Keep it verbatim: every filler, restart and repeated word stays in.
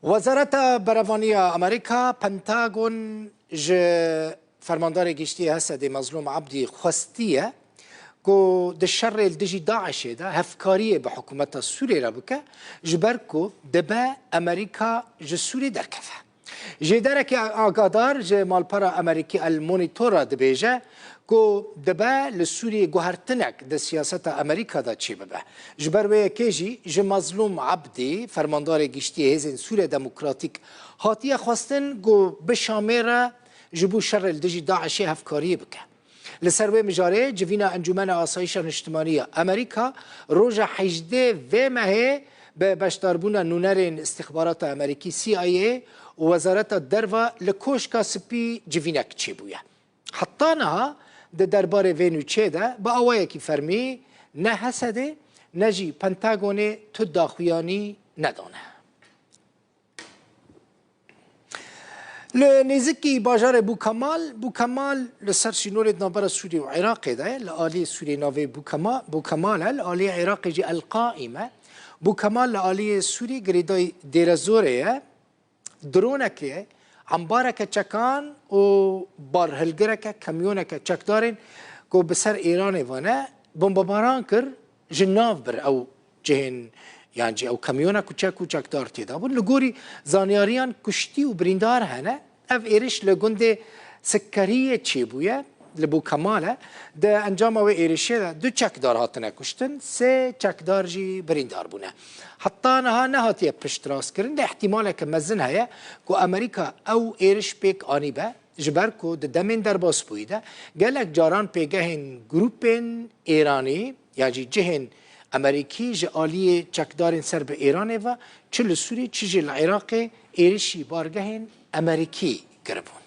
Wezareta Berevaniya Amerîka, Pentagon, ji Fermandarê Giştî Hesedê Mezlûm Ebdî xwestiye ku di şerê li dijî DAIŞê de hevkariyê bi hikûmeta Sûriyê re bike, ji ber ku dibe Amerîka ji Sûriyê derkeve. Jêderekî agadar ji malpera Amerîkî El Monitor re dibêje ku dibe li Sûriyê guhertinek di siyaseta Amerîka de çêbibe. Ji ber wê yekê jî ji Mezlûm Ebdî, fermandarê giştî Hêzên Sûriya Demokratîk, hatiye xwestin ku bi Şamê re ji bo şerê li dijî DAIŞê hevkariyê bike. Li ser wê mijarê civîna Encûmena Asayîşa Niştimanî ya Amerîka roja hejdê vê mehê bi beşdarbûna nûnerên îstixbarata Amerîkî, C I A, û Wezareta Derva li Koşka Spî civînek çêbûye. Heta niha di derbarê vê nûçê de bi awayekî fermî ne Hesedê ne jî Pentagonê tu daxuyanî nedane. Li nêzikî bajarê Bûkemal, Bûkemal li ser sînorê di navbera Sûriyê û Iraqê de ye, li aliyê Sûriyê navê Bûkema-, Bûkemal e, li aliyê Iraqê jî El Qaîm e. Bûkemal li aliyê Sûrî girêdayî Dêrezorê ye. Dronekê, embareke çekan û barhilgireke, kamyoneke çekdarên ku bi ser Îranê ve ne, bombebaran kir, ji nav bir ew cihên, yan jî ew kamyona ku çek û çekdar tê de bûn. Li gorî zanyariyan kuştî û birîndar hene. Ev êriş li gundê Sikkeriyê çêbûye, li Bûkemal e. Di encama wê êrişê de du çekdar hatine kuştin, sê çekdar jî birîndar bûne. Heta niha nehatiye piştrastkirin, lê ihtimaleke mezin heye ku Amerîka ew êriş pêk anîbe. Ji ber ku di demên derbasbûyî de gelek caran pêgehên grûpên Îranî yan jî cihên Amerîkî ji aliyê çekdarên ser bi Îranê ve çi li Sûrî çi jî li Iraqê êrişî bargehên Amerîkî kiribûn.